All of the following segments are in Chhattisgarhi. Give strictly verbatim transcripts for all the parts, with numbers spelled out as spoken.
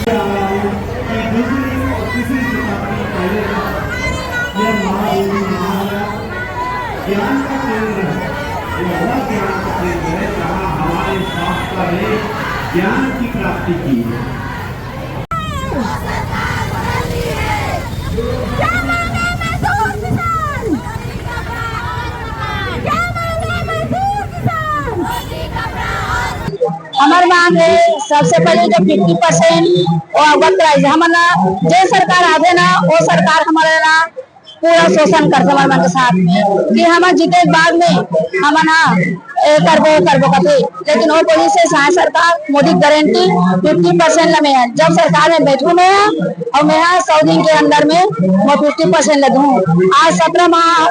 कि दूसरी और तीसरी शताब्दी पहले का यह महाबोधि महाविहार ज्ञान का केंद्र है। यह वह ज्ञान का केंद्र है जहाँ हमारे शास्त्र ने ज्ञान की प्राप्ति की है। क्या मांगे मजदूर किसान? क्या मांगे मजदूर किसान? हमर मांग है, सबसे पहले जो फिफ्टी परसेंट वो अवगत कराई, हमन ला जे सरकार आवे ना, वो सरकार हमारे ना पूरा शोषण करथे हमर मन के साथ में, कि हमन जीते के बाद में हमन हा ए करबो, वो करबो कथे। लेकिन वो बोली से साय सरकार मोदी गारंटी फिफ्टी परसेंट ला मैं हा, जब सरकार में बैठू मैं हा, और मैं हा सौ दिन के अंदर में मैं फिफ्टी परसेंट ला दूँ। आज सत्रह माह,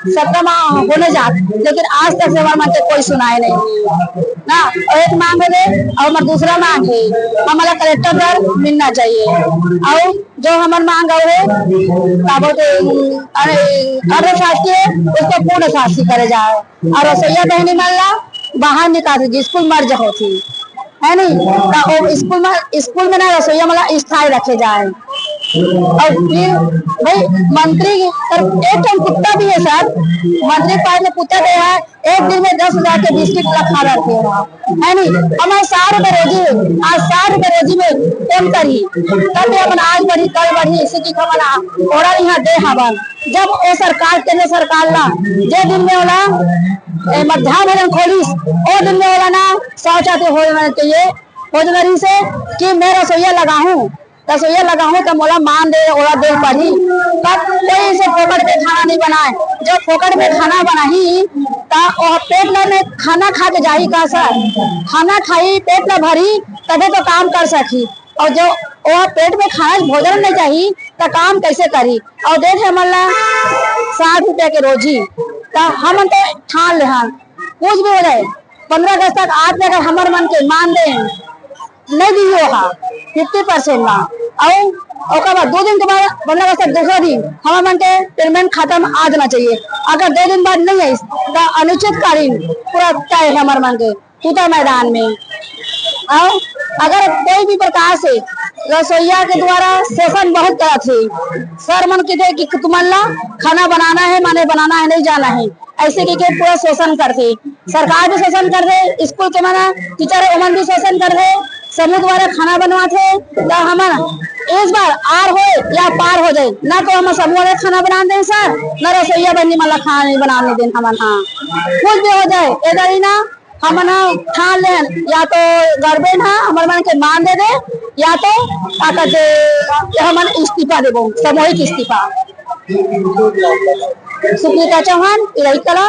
सत्रह माह होने जात, लेकिन आज तक से हमर मन के कोई सुनाई नहीं ना। और एक मांग है, और हमर दूसरा मांग है, हमला कलेक्टर दर मिलना चाहिए। और जो हमर मांग है, का बोलते, अरे, अर्धशासकीय है, उसको पूर्ण शासकीय करे जाए। और रसोईया बहनी मन ला बाहर निकाल दीजिए, स्कूल मर्ज होती है नहीं, तो वो स्कूल में, स्कूल में ना रसोईया मन ला स्थायी रखे जाए। और फिर भाई, मंत्री पर एक ठन कुत्ता भी है सर, मंत्री के पास में कुत्ता गया है, एक दिन में दस हजार के बिस्किट ला खा जाते हैं, है नहीं? हमारे साठ रुपए रोजी है, आज साठ रुपए रोजी में कौन करी? तब भी अपन आज बढ़ी, कल बढ़ी, इसी की खबर आ, ओरा यहाँ दे हवन। जब वो सरकार, केंद्र सरकार ला, जे दिन में ओला, ए, मध्याह्न भोजन खोलिस, ओ दिन में ओला ना शौचालय हो जाना चाहिए, हो जाना रही से कि मैं रसोईया लगाहूँ, रसोईया लगाहूँ त मोला मान दे, ओला दे पड़ी। तब कोई से फोकट में खाना नहीं बनाए, जो फोकट में खाना बनाही, त ओ पेट ला में खाना खा के जाही का सर? खाना खाही, पेट ला भरी, तबे तो काम कर सकही। और जो ओ पेट में खाना, भोजन नहीं जाही, त काम कैसे करी? और देखे हमन ला साठ रुपया के रोजी, त हमन तो ठान ले हन, कुछ भी हो जाए, पन्द्रह अगस्त तक आप अगर हमर मन के मान दे, नहीं दी हो हा फिफ्टी परसेंट मा, और ओकर बाद दो दिन के बाद, पन्द्रह अगस्त तक दूसरा दिन, हमर मन के पेमेंट खाता में आ जाना चाहिए। अगर दो दिन बाद नहीं आई, तो अनिश्चितकालीन पूरा तय है हमर मन के। पूरा मैदान में। और अगर कोई भी प्रकार से रसोईया के द्वारा शोषण बहुत करत हे, सर मन के कि तुमन ला खाना बनाना है, माने बनाना है, नहीं जाना है, ऐसे कह के पूरा शोषण करथे। सरकार भी शोषण करथे, स्कूल के मन टीचर है, ओमन भी शोषण करथे, समूह द्वारा खाना बनवाथे। त हमन इस बार आर होए या पार हो जाए, ना तो हम समूह वाले खाना बना दें सर, ना रसोईया बहनी मन ला खाना नहीं बनाने दें हमन। हाँ, कुछ भी हो जाए, इधर ही ना हमन ह ठान लेन, या तो गवर्नमेंट ह हमर मन के मान दे दे, या तो का कहते, हमन इस्तीफा देबो, सामूहिक इस्तीफा। सुनीता चौहान, इलाही कला।